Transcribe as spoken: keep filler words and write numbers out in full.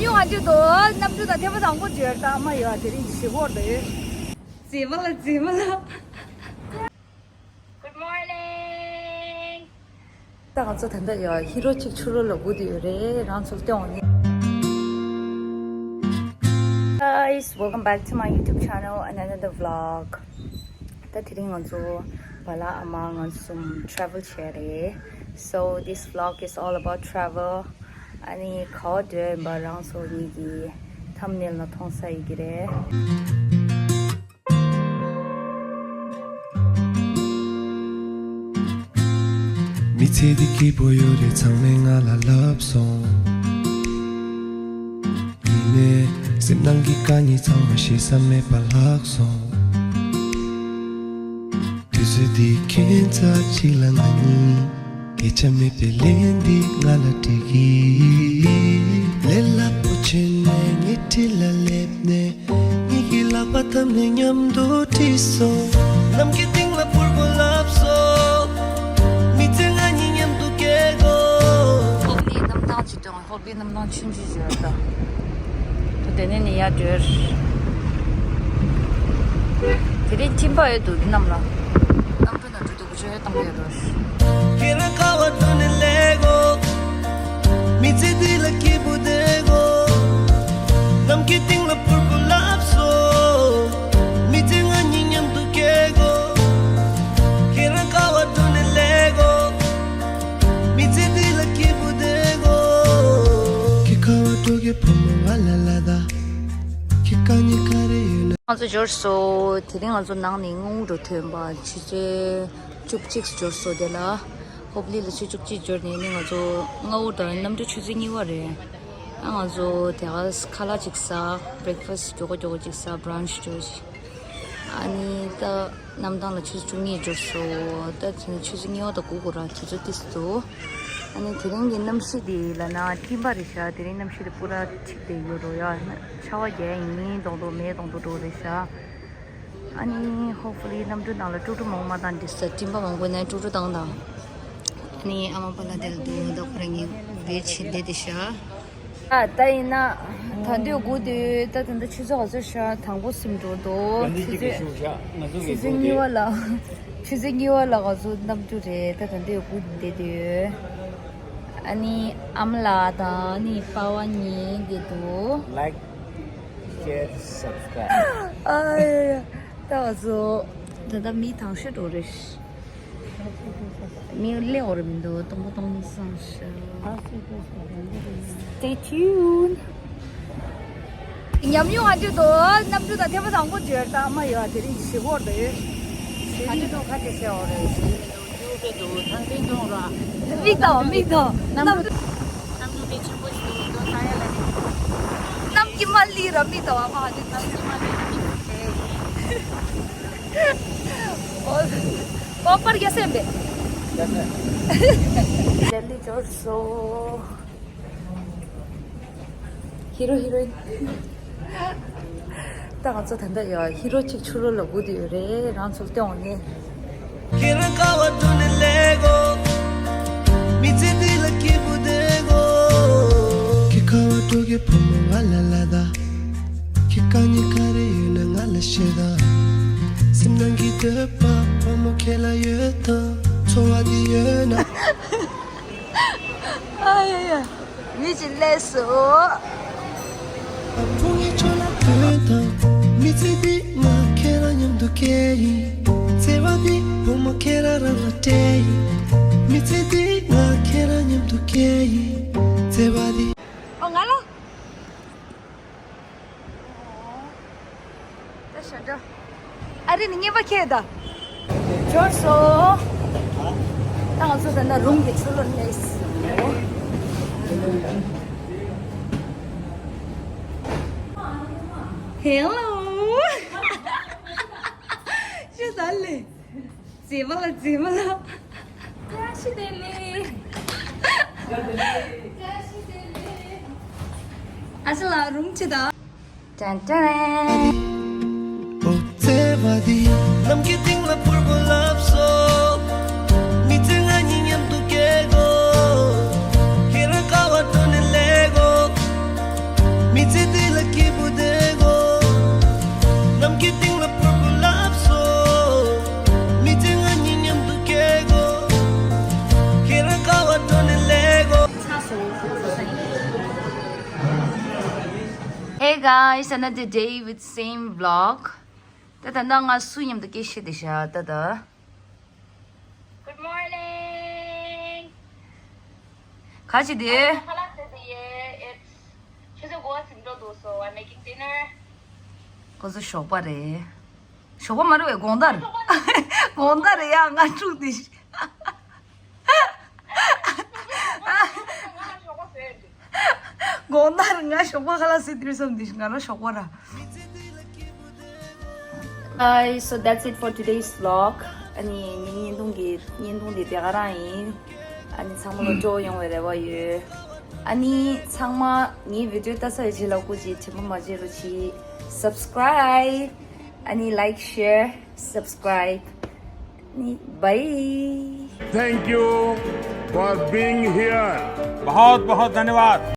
ཡོང་ང་འདུག་དོ། གནམ་གྲུ་དང་ཐེ་བ་དང་པོ་འབྱོར་དང་མ་ཡོད་དེ་རིང་ཞི་ཧོར་དུ་ཡོད། མཛེས་མ་ལ་མཛེས་མ་ལ། Good morning. ད་ང་ཚོ་ད་ལྟ་ཡ་ཧི་རོ་གཅིག་ཆུ་རོ་ལ་སྒུག་བསྡད་ཡོད་རེད། རང་ཚོར་སྟོན་འོང་ནི། Guys, welcome back to my YouTube channel and another vlog. ད་དེ་རིང་ང་ཚོ་བ་ལ་ཨ་མ་ང་ཚོ་གསུམ་travel་བྱས་རེད། So this vlog is all about travel. ཨ་ནི་ག་བ་འགྲོ་ཡིན་པ་རང་ཚོ་གཉིས་ཀྱི་thumbnail་ལ་མཐོང་ས་ཡོད་ཀྱི་རེད། མི་ཚེ་འདི་སྐྱིད་པོ་ཡོད་རེད། ཚང་མས་ང་ལ་ལབ་སོང་། ཡིན་ནའི་སེམས་ནང་གི་དཀའ་ངལ་ཚང་མ་ཤེས་ས་མེད་པ་ལྷག་སོང་། དུས་ཚོད་འདི་ཁྱད་མཚར་ཅིག་ལ་ང་གཉིས། སྐད་ཆ་མེད་པའི་ལན་འདི་ང་ལ་སྤྲད་ཀྱི། ལས་སླ་པོ་བྱས་ནས་ངའི་འཁྲིས་ལ་སླེབས་ནས། ངེད་ཀྱི་ལག་པ་བརྡབས་ནས་མཉམ་དུ་ཁྲིད་སོང་། ནམ་མཁའི་སྟེང་ལ་འཕུར་དགོས་ལབ་སོང་། མི་ཚེ་ང་གཉིས་མཉམ་དུ་སྐྱེལ་དགོས། ཧོབ་ལི་གནམ་ཐང་ཅིག་སྟོན། ཧོབ་ལི་གནམ་ཐང་ཆུང་ཆུང་ཅིག་ཡོད་ད། ད་དེ་ནས་ནི་ཡར་འགྲོ། དེ་རིང་སྤྲིན་པ་ཡོད་འདུག་གནམ་ལ། གནམ་གྲུ་ནང་འགྲོ་འདུག་བྱས་བཏང་ཡོད་དོ། ཁྱེད་རང་ག་བར་འགྲོ་ནས་སླེབས་གོ། མི་ཚེ་འདི་ལ་སྐྱིད་པོ་བསྡད་གོ། ནམ་མཁའི་སྟེང་ལ་འཕུར་དགོས་ལབ་སོང་། མི་ཚེ་ང་གཉིས་མཉམ་དུ་སྐྱེལ་གོ། ཁྱེད་རང་ག་བར་འགྲོ་ནས་སླེབས་གོ། མི་ཚེ་འདི་ལ་སྐྱིད་པོ་བསྡད་གོ། ཁྱེད་ག་བར་འགྲོ་གི་བུ་མོ་ང་ལ་ལ་ད། ཁྱེད་དཀའ་ངལ་ག་རེ་ཡོད་ན། ང་ཚོ་འབྱོར་སོང་། དེ་རིང་ང་ཚོ་ནང་ནས་སྔ་པོ་འགྲོ་ཐོན་པ་ཆུ་ཚོད་བཅུ་གཅིག་འབྱོར་སོང་། དེ་ལ་ཧོབ་ལི་ལ་ཆུ་ཚོད་བཅུ་གཅིག་འབྱོར་ནས་ནི་ང་ཚོ་སྔ་པོ་དང་གནམ་གྲུ་ཆུ་ཚོད་གཉིས་པ་རེད། ཨ་ང་ཚོ་དེ་ག་ཁ་ལག་ཅིག་ཟ། breakfast་མགྱོགས་པོ་མགྱོགས་པོ་ཅིག་ཟ། brunch་འགྲོ་ཅིག་ཨ་ནི་ད་གནམ་ཐང་ལ་ཆུ་ཚོད་བཅུ་གཉིས་འབྱོར་སོང་། ད་དེ་ནི་ཆུ་ཚོད་གཉིས་པ་དང་དགུ་དགུ་ར་དུས་ཚོད་ཏིས་འདུག་ཨ་ནི་དེ་རིང་གི་གནམ་གཤིས་དེ་ལ་ན་སྤྲིན་པ་རེད་ཤག་དེ་རིང་གནམ་གཤིས་དེ་པུ་ར་འཁྲིགས་བསྡད་ཡོད་རོ་ཡ། ཆར་པ་རྒྱག་ཡིན་མིན་མདོག་མདོག་མེད་མདོག་མདོག་འགྲོ་རེད་ཤག་ཨ་ནི་hopefully་གནམ་གྲུ་ནང་ལ་དཀྲུག་དཀྲུག་མང་པོ་མ་བཏང་དྲིས་ས། སྤྲིན་པ་མང་པོ་ན་དཀྲུག་དཀྲུག་བཏང་དང་། ཨ་ནི་ཨ་མ་པ་ལ་དེ་ལ་འདུག་ད་ཁོ་རང་གཉིས་བེད་བྱེད་བསྡད་དེ་ཤག་ཨ་ད་ཡིན་ན་ད་འདོད་དགུ་དུས་ད་ད་ད་ཆུ་ཚོད་ག་ཚོད་ཤག་དང་པོ་སུམ་འགྲོ་འདུག་ཆུ་ཚོད་ཆུ་ཚོད་གཉིས་པ་ལ་ཆུ་ཚོད་གཉིས་པ་ལ་ག་ཚོད་གནམ་གྲུ་རེད། ད་ད་འདོད་དགུ་བསྡད་དུས་ཨ་ནི་ཨ་མ་ལགས་དང་ཨ་ནི་པ་ཕ་གཉིས་བསྡད་འདུག like share subscribe ཨ་ཡ་ཡ། ད་ག་ཚོད་ད་ད་མི་དང་ཤོས་འགྲོ་རེད། མི་ལེ་འོར་མི་འདུག་སྟོང་པ་སྟོང་སང་ཤ། Stay tuned. ཉམས་མྱོང་ཨ་འདྲ་འདུག་གནམ་གྲུ་དང་ཐེ་བ་དང་པོ་འབྱོར་དང་མ་ཡོད་དེ་རིང་ཞི་ཧོར་དུ་ཡོད། ཨ་འདྲ་འདུག་ཁ་ཅིག་བྱས་འོ་རེད། ཡུ་པེ་འདུག་ཐང་ཐིང་འདུག་ར། མིག་དང་མིག་དང་གནམ་གྲུ། གནམ་གྲུ་དེ་ཆེན་པོ་ཞིག་འདུག་དོ་ས་ཡ་ལ་རེད། གནམ་གྱི་མ་ལི་ར་མིག་དང་བ་མ་ཧ་ཅིག་གནམ་གྱི་མ་ལི་ར་མིག་དང་། ཨོ། ཨོ་པར་རྒྱ་སེ་འབད། རྒྱ་སེ། ལྡི་ལི་འབྱོར་སོང་། ཧི་རོ་ཧི་རོ་ཡིན། ད་ང་ཚོ་ད་ལྟ་ཡ་ཧི་རོ་གཅིག་ཆུ་རོ་ལ་སྒུག་བསྡད་ཡོད་རེད། རང་ཚོར་སྟོན་འོང་ནི། ཁྱེད་རང་ག་བར་འགྲོ་ནས་སླེབས་གོ། མི་ཚེ་འདི་ལ་སྐྱིད་པོ་བསྡད་གོ། ཁྱེད་ག་བར་འགྲོ་གི་བུ་མོ་ང་ལ་ལ་ད། ཁྱེད་དཀའ་ངལ་ག་རེ་ཡོད་ན་ང་ལ་བཤད་དང་། སེམས་ནང་གི་འདོད་པ་བུ་མོ་ཁྱེད་ལ་ཡོད་དང་། འཚོ་བ་འདི་ཡོད་ན། ཨ་ཡ་ཡ། མི་གཅིག་སླེབས་སོང་། ཕུང་ངེ་ཆོ་ལ་ཐོན་དང་། མི་ཚེ་འདི་ང་ཁྱེད་རང་མཉམ་དུ་སྐྱེལ་ཡིན། བརྩེ་བ་འདི་བུ་མོ་ཁྱེད་རང་རང་ལ་སྤྲད་ཡིན། མི་ཚེ་འདི་ང་ཁྱེད་རང་མཉམ་དུ་སྐྱེལ་ཡིན། བརྩེ་བ་འདི། ཨོ་ང་ལ། ད་ཞབས་བྲོ། ཨ་རི་ནི་ངེས་པ་ཁྱེད་ད། འབྱོར་སོང་། ད་ང་ཚོ་ད་ན་རུམ་གྱི་ཆུ་ལོ་ནས། ཧེ་ལོ། ཤ་ད་ལེ། མཛེས་མ་ལ་མཛེས་མ་ལ། བཀྲ་ཤིས་བདེ་ལེགས། བཀྲ་ཤིས་བདེ་ལེགས། ཨ་ཅེ་ལགས་རུམ་ཅི་ད། ཏན་ཏན། ཨོ་བརྩེ་བ་འདི། ནམ་མཁའི་སྟེང་ལ་འཕུར་དགོས་ལབ་སོང་། མི་ཚེ་ང་གཉིས་མཉམ་དུ་སྐྱེལ་དགོས། ཁྱེད་རང་ག་བར་འགྲོ་ནས་སླེབས་གོ། Guys, another day with same vlog. ད་ད་ནང་ང་སུ་མཉམ་དུ་སྐད་བཤད་དེ་ཤ་ད་ད། Good morning. ག་ཅི་དེ། ཁ་ལག་བཟས་དེ་ཡེ། It's ཆུ་ཚོད་དགུ་པ་ཟིན་འགྲོ་འདུག so I'm making dinner. ཁོ་ཚོ་ཞོགས་པ་རེད། ཞོགས་པ་མ་རེད་བས་དགོང་དག་རེད། དགོང་དག་རེད་ཡ། ང་དྲུག་དེ་ཤི། དགོང་དག་རེད། ང་ཞོགས་པ་ཁ་ལག་བཟས་དུས་བསམ་དེ་ཤི། ང་རང་ཞོགས་པ་ར། Guys, so that's it for today's vlog. ཨ་ནི་ངའི་བརྙན་ཐུང་གི་བརྙན་ཐུང་དེ་དེ་ག་རང་ཡིན། ཨ་ནི་ཚང་མ་ལ་སྤྲོ་ཡོང་བའི་རེ་བ་ཡོད། ཨ་ནི་ཚང་མ་ངའི་བི་ཌིའོ་ལྟ་ས་ཡི་རྗེས་ལ་སྐུ་མཁྱེན། དྲན་པ་མ་བརྗེད་རོགས་གྱིས། Subscribe. ཨ་ནི་like, share, subscribe. ཨ་ནི་bye. Thank you for being here. बहुत बहुत धन्यवाद।